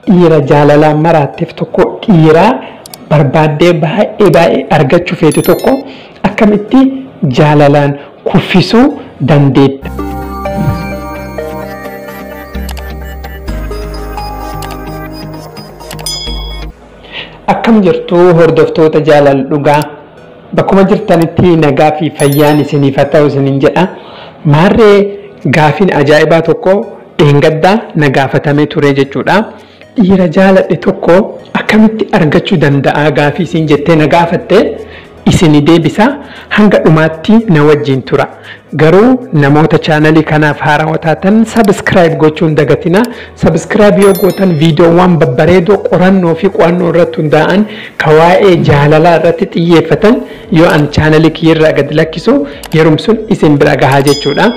Dhiira jaalalaan maraatteef tokko, dhiiraa barbaaddee baay'ee baay'ee argachuu feetu tokko akkamitti jaalalaan kuffisuu dandeetta? Akkam jirtu hordoftoota Jaalala Dhugaa? Bakkuma jirtanitti nagaa fi fayyaan isiniif haa ta'u isiniin jedha. Maarree, gaafiin ajaa'ibaa tokko dheengaddaa na gaafatamee ture jechuudha. Dhiira jaaladhe tokko akkamitti argachuu danda'a gaafii isin jettee na gaafatte isinii deebisa, hanga dhumaatti na wajjin tura. Garuu namoota chaanalii kanaaf haarawaa taatan subscribe gochuun dagatina. Subscribe yoo gootan viidiyoowwan babbareedoo qorannoo fi qo'annoo irratti hundaa'an ka waa'ee jaalalaa irratti xiyyeeffatan yoo an chaanalii kiyyarraa gad lakkisu yerum sun isin bira gahaa jechuudha.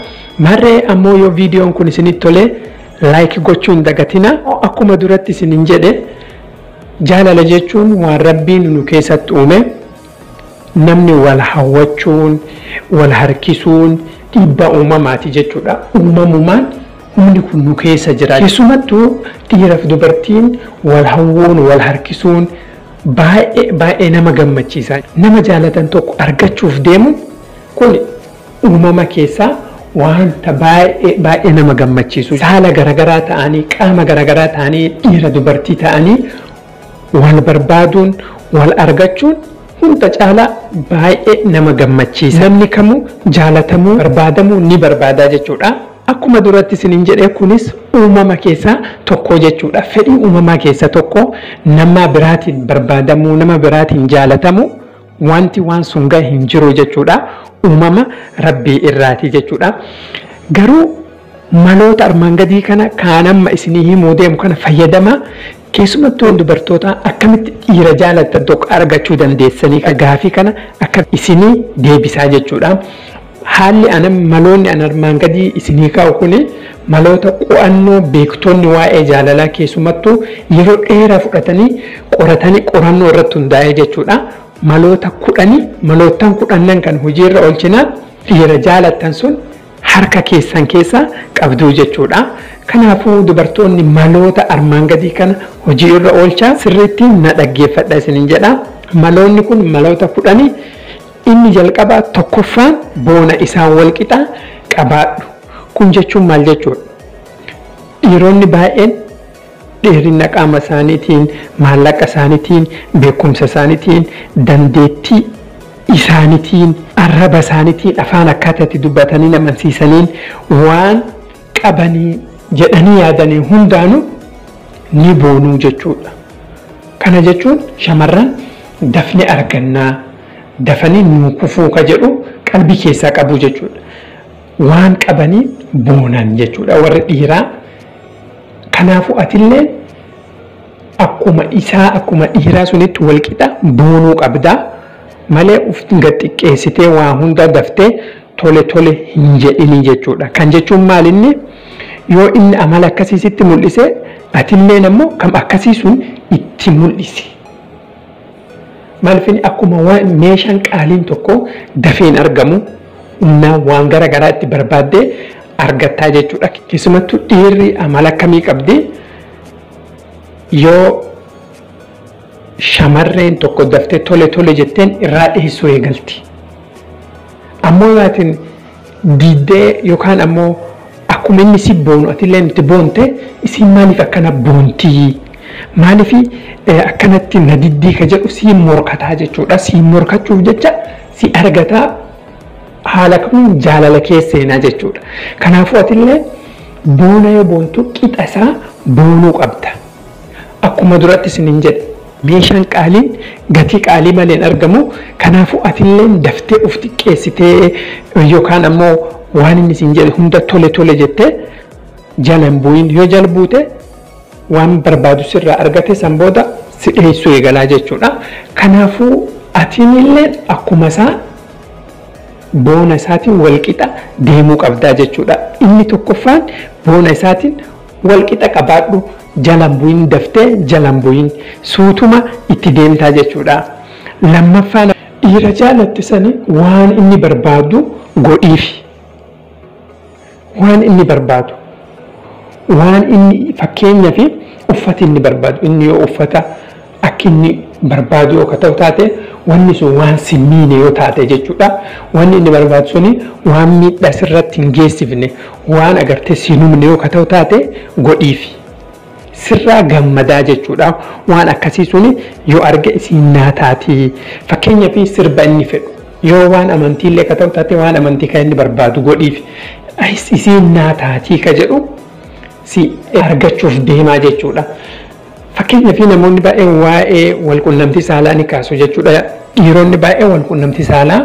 Marree ammoo yoo viidiyoon kun isinitti tole like gochuu hin dagatina. Akkuma duratti isinin jedhe, jaalala jechuun waan Rabbiin nu keessatti uume. Namni wal hawwachuun, wal harkisuun dhiibbaa uumamaati jechuudha. Uumamumaan humni kun nu keessa jira. Keessumattuu dhiiraaf dubartiin wal hawwuun, wal harkisuun baay'ee baay'ee nama gammachiisa. Nama jaalatan tokko argachuuf deemu kun uumama keessaa wanta baay'ee baay'ee nama gammachiisu. Saala garaagaraa ta'anii, qaama garaagaraa ta'anii, dhiira dubartii ta'anii wal barbaaduun, wal argachuun hunda caalaa baay'ee nama gammachiisa. Namni kamuu jaalatamuu, barbaadamuu ni barbaada jechuudha. Akkuma duratti isiniin jedhe, kunis uumama keessaa tokko jechuudha. Fedhii uumamaa keessaa tokko nama biraatiin barbaadamuu, nama biraatiin jaalatamuu, wanti waan sun gahe hin jiru jechuudha. Uumama Rabbii irraati jechuudha. Garuu maloota armaan gadii kana kaan amma isinii himuu deemu kana fayyadama. Keessumattuu dubartoota, akkamitti dhiira jaalattan tokko argachuu dandeessanii gaafii kana akka isinii deebisaa jechuudha. Haalli ana maloonni an armaan gadii isinii kaa'u kuni maloota qo'annoo beektonni waa'ee jaalalaa keessumattuu yeroo dheeraa fudhatanii qoratanii qorannoo irratti hundaa'ee jechuudha. Maloota 10, malootaan 10n kan hojiirra oolchinaa dhiira jaalattan sun harka keessan keessa qabduu jechuudha. Kanaafuu dubartoonni maloota armaan gadii kana hojii irra oolchaa, sirriitti na dhaggeeffadha isiniin jedha. Maloonni kun maloota 10. Inni jalqabaa tokkoffaan, boona isaan wal qixa qabaadhu. Kun jechuun maal jechuudha? Dhiironni baay'een dheerina qaama isaaniitiin, maallaqa isaaniitiin, beekumsa isaaniitiin, dandeettii isaaniitiin, arraba isaaniitiin, afaan akkaataa itti dubbatanii amansiisaniin, waan qabanii jedhanii yaadanii hundaanuu ni boonuu jechuudha. Kana jechuun shamarran dafne argannaa, dafanii nuu kufuu ka jedhu qalbii keessaa qabu jechuudha. Waan qabanii boonan jechuudha warri dhiiraa. Kanaafuu atillee akkuma isaa, akkuma dhiiraa sunitti walqixa boonuu qabdaa malee uf gad xiqqeessitee waa hunda daftee tole tole hin jedhini jechuudha. Kan jechuun maal, inni yoo inni amala akkasii sitti mul'ise, atilleen ammoo kam akkasii sun itti mul'isi. Maaliif, akkuma meeshaan qaaliin tokko dafee hin argamu, humna waan gara garaa itti barbaaddee argattaa jechuudha. Keessumattuu dhiirri amala akkamii qabdi? Yoo shamarreen tokko daftee tole tole jetteen irraa dhiyeessuu eegalti. Ammoo yootiin diddee yookaan ammoo akkuma inni si boonu atillee itti boonte, isiin maaliif akkana boontii? Maaliif akkanatti na diddii ka jedhu siin morkataa jechuudha. Siin morkachuuf jecha si argataa, haala kamiin jaalala keessa seenaa jechuudha. Kanaafuu atillee boona yoo boontu qixa isaa boonuu qabda. Akkuma duratti isiniin jedhe, meeshaan qaaliin gatii qaalii malee hin argamu. Kanaafuu atillee daftee of xiqqeessitee yookaan ammoo waan inni siin jedhe hunda tole tole jettee jala hin bu'in. Yoo jala buute waan barbaadu sirraa argate, san booda si dhiyeessuu eegalaa jechuudha. Kanaafuu atinillee akkuma isaa boona isaatiin walqixa deemuu qabdaa jechuudha. Inni tokkoffaan, boona isaatiin walqixa qabaadhu, jalan bu'in, daftee jalan bu'in, suutuma itti deemtaa jechuudha. Lammaffaan, dhiira jaalatte sani waan inni barbaadu godhiifi. Waan inni barbaadu. Waan inni fakkeenyaa fi uffati inni barbaadu, inni yoo uffata akka inni barbaadu yoo ta'u taate, wanni sun waan si miine yoo taate jechuudha. Wanni inni barbaadu suni waan miidhaa sirratti hin geessifne, waan agartee si humne yoo ta'u taate godhiifi. Sirraa gammadaa jechuudha. Waan akkasii suni yoo arge isiin naa taati. Fakkeenyaa fi sirba inni fedhu, yoo waan amantiillee ka ta'u taate, waan amantii kan inni barbaadu godhiif, isiin naa taatii ka jedhu si argachuuf deemaa jechuudha. Fakkeenyaa fi namoonni baay'een waa'ee walqunnamtii saalaa ni kaasu jechuudha. Dhiironni baay'een walqunnamtii saalaa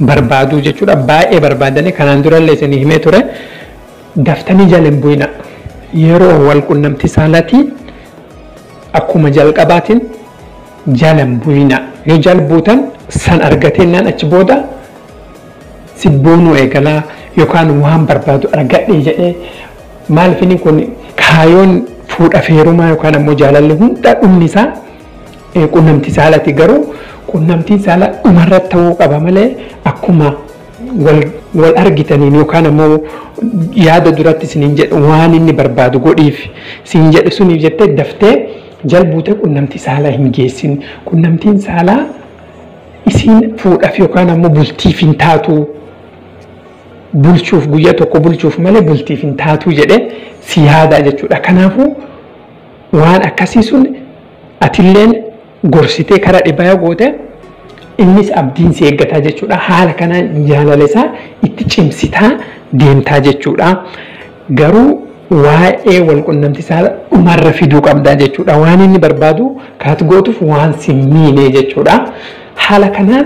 barbaadu jechuudha. Baay'ee barbaadanii kanaan durallee isinii himee ture. Daftanii jala hin bu'ina. Yeroo walqunnamtii saalaatii akkuma jalqabaatiin jala hin bu'ina. Yoo jala buutan san argateennaan achi booda si boonuu eegalaa yookaan waan barbaadu argadhe jedhee, maaliif inni kun kaayoon fuudha feerumaa yookaan ammoo jaalalli hunda dhumni isaa qunnamtii saalaati. Garuu qunnamtiin saalaa dhumarratti ta'uu qaba malee akkuma wal argitaniin yookaan ammoo yaada duratti isiniin jedhu, waan inni barbaadu godhiif siin jedhe suniif jettee daftee jalbuutee qunnamtii saalaa hin geessin. Qunnamtiin saalaa isiin fuudhaaf yookaan ammoo bultiif hin taatu, bulchuuf guyyaa tokko bulchuuf malee bultiif hin taatu jedhe si yaada jechuudha. Kanaafuu waan akkasii sun atilleen gorsitee karaa dhibaa goote, innis abdiin si eeggataa jechuudha. Haala kanaan jaalala isaa itti cimsitaa deemtaa jechuudha. Garuu waa'ee walqunnamtii saalaa dhumarra fiduu qabdaa jechuudha. Waan inni barbaadu kaat gootuuf waan si miine jechuudha. Haala kanaan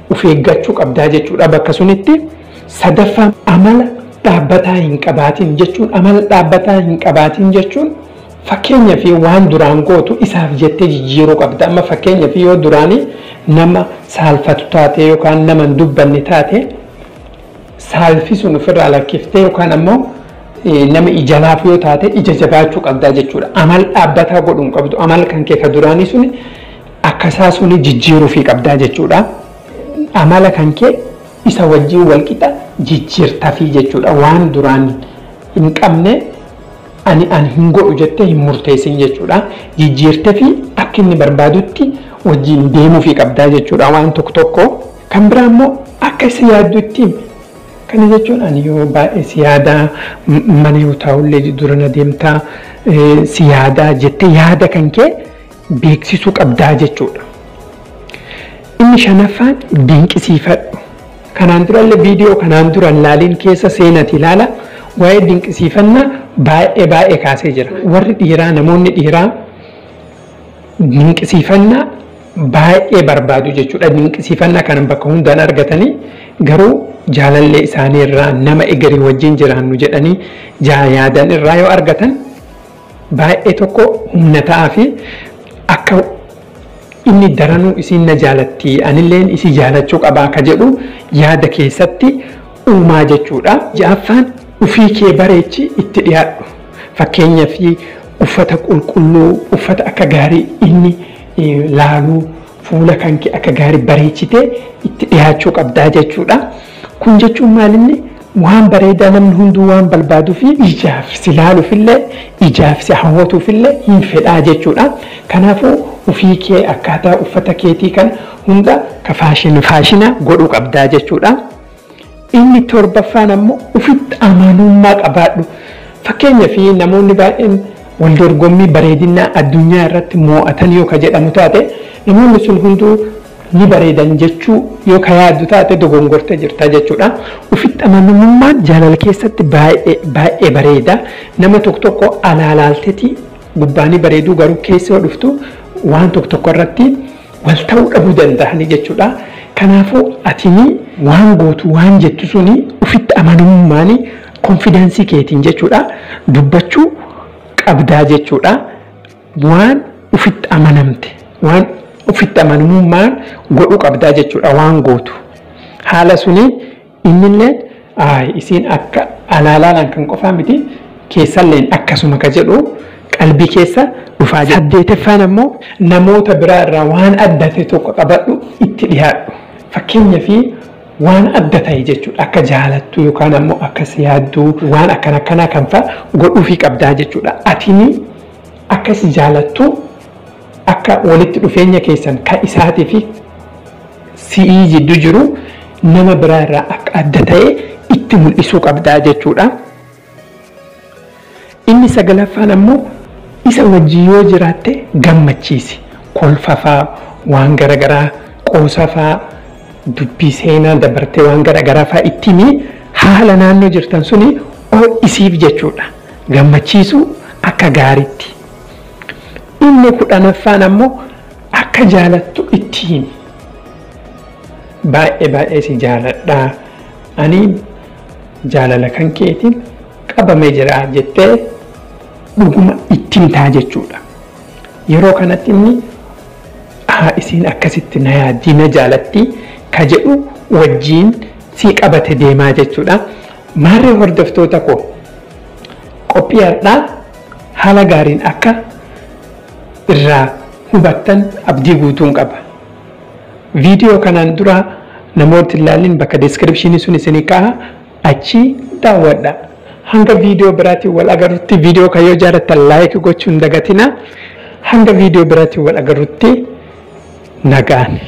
of eeggachuu qabdaa jechuudha bakka sunitti. Sadaffaa, amala dhaabbataa hin qabaatin jechuun, amala dhaabbataa hin qabaatin jechuun fakkeenyaa fi waan duraan gootu isaaf jettee jijjiiruu qabda. Amma fakkeenyaa fi yoo duraanii nama saalfatu taate yookaan nama hin dubbanne taate, saalfi sun ofirraa lakkiftee yookaan ammoo nama ija laafu yoo taate ija jabaachuu qabdaa jechuudha. Amala dhaabbataa godhuu hin qabdu. Amala kan kee ka duraanii suni akkasaa suni jijjiiruufii qabdaa jechuudha. Amala kan kee isa wajjin walqixa jijjiirtafii jechuudha. Waan duraan hin qabne ani hin godhu jettee hin murteessin jechuudha. Jijjiirtee fi akka inni barbaadutti wajjin deemuufii qabdaa jechuudha waan tokko tokko. Kan biraa immoo akka isa yaaddutti. Kana jechuun ani yoo baay'ee si yaadaa, mana yoo taa'ullee dura na deemtaa, si yaadaa jettee yaada kan kee beeksisuu qabdaa jechuudha. Inni shanaffaan, dinqisiifadhu. Kanaan durallee viidiyoo kanaan dura laaliin keessa seenati ilaala. Waa'ee dinqisiifannaa baay'ee baay'ee kaasee jira. Warri dhiiraa, namoonni dhiiraa dinqisiifannaa baay'ee barbaadu jechuudha. Dinqisiifannaa kana bakka hundaan argatanii, garuu jaalallee isaanii irraa, nama egerii wajjin jiraannu jedhanii yaadan irraa yoo argatan baay'ee tokko humna ta'aa fi akka inni daranuu isiin na jaalatti, anilleen isii jaalachuu qabaa akka jedhu yaada keessatti uumaa jechuudha. Ja'affaan, ofii kee bareechi itti dhiyaadhu. Fakkeenyaaf uffata qulqulluu, uffata akka gaarii inni laaluu, fuula kan kee akka gaarii bareechitee itti dhiyaachuu qabdaa jechuudha. Kun jechuun maalinni waan bareedaa namni hunduu waan barbaaduu fi ijaaf si laaluufillee ijaaf si hawwatuufillee hin fedhaa jechuudha. Kanaafuu ofii kee akkaataa uffata keetii kan hunda ka faashina godhuu qabdaa jechuudha. Inni torbaffaan ammoo ofitti amanummaa qabaadhu. Fakkeenyaaf namoonni baay'een wal dorgommii bareedinaa addunyaa irratti mo'atan yoo ka jedhamu taate, namoonni sun hunduu ni bareedan jechuu yoo ka yaaddu taate dogongortee jirta jechuudha. Ofitti amanamummaan jaalala keessatti baay'ee baay'ee bareeda. Nama tokko tokko alaalaalteeti gubbaanii bareeduu, garuu keessa yoo dhuftu waan tokko tokko irratti wal ta'uu dhabuu danda'anii jechuudha. Kanaafuu atini waan gootu, waan jettu suni ofitti amanamummaan, confidence keetiin jechuudha, dubbachuu qabdaa jechuudha. Waan ofitti amanamte, waan ofitti amanamummaan godhuu qabdaa jechuudha waan gootu. Haala suni innillee isiin akka alaalaalaan kan qofaa miti, keessalleen akkasuma ka jedhu qalbii keessa dhufaa jira. Saddeetaffaan ammoo namoota biraa irraa waan adda ta'e tokko qabadhu itti dhiyaadhu. Fakkeenyaaf waan adda ta'e jechuudha. Akka jaalattu yookaan ammoo akka si yaadduu waan akkana akkanaa kan fa'a godhuufii qabdaa jechuudha. Atini akka si jaalattu, akka walitti dhufeenya keessan kan isaatii fi si'ii jidduu jiru nama biraa irraa akka adda ta'e itti mul'isuu qabdaa jechuudha. Inni sagalaffaan ammoo isa wajjin yoo jiraatte gammachiisi. Kolfafaa, waan garagaraa, qoosafaa, dubbii seenaa dabartee waan garagaraa fa'aa itti himi, haala naannoo jirtan suni ho'isiif jechuudha. Gammachiisuu akka gaariitti. Inni 10ffaan ammoo akka jaalattu itti himi. Baay'ee baay'ee si jaaladha. Ani jaalala kan keetiin qabamee jira jettee dhuguma itti himtaa jechuudha. Yeroo kanatti inni isiin akkasitti na yaaddii, na jaalatti ka jedhu wajjiin si qabate deemaa jechuudha. Maarree hordoftoota koo, qophii har'aa haala gaariin akka irraa hubattan abdii guutuun qaba. Viidiyoo kanaan dura namooti ilaalin bakka description sun isinii kaa'a, achi daawwadha. Hanga viidiyoo biraatiin wal agarrutti, viidiyoo kan yoo jaalattan like gochuu hin dagatina. Hanga viidiyoo biraatiin wal agarrutti nagaan.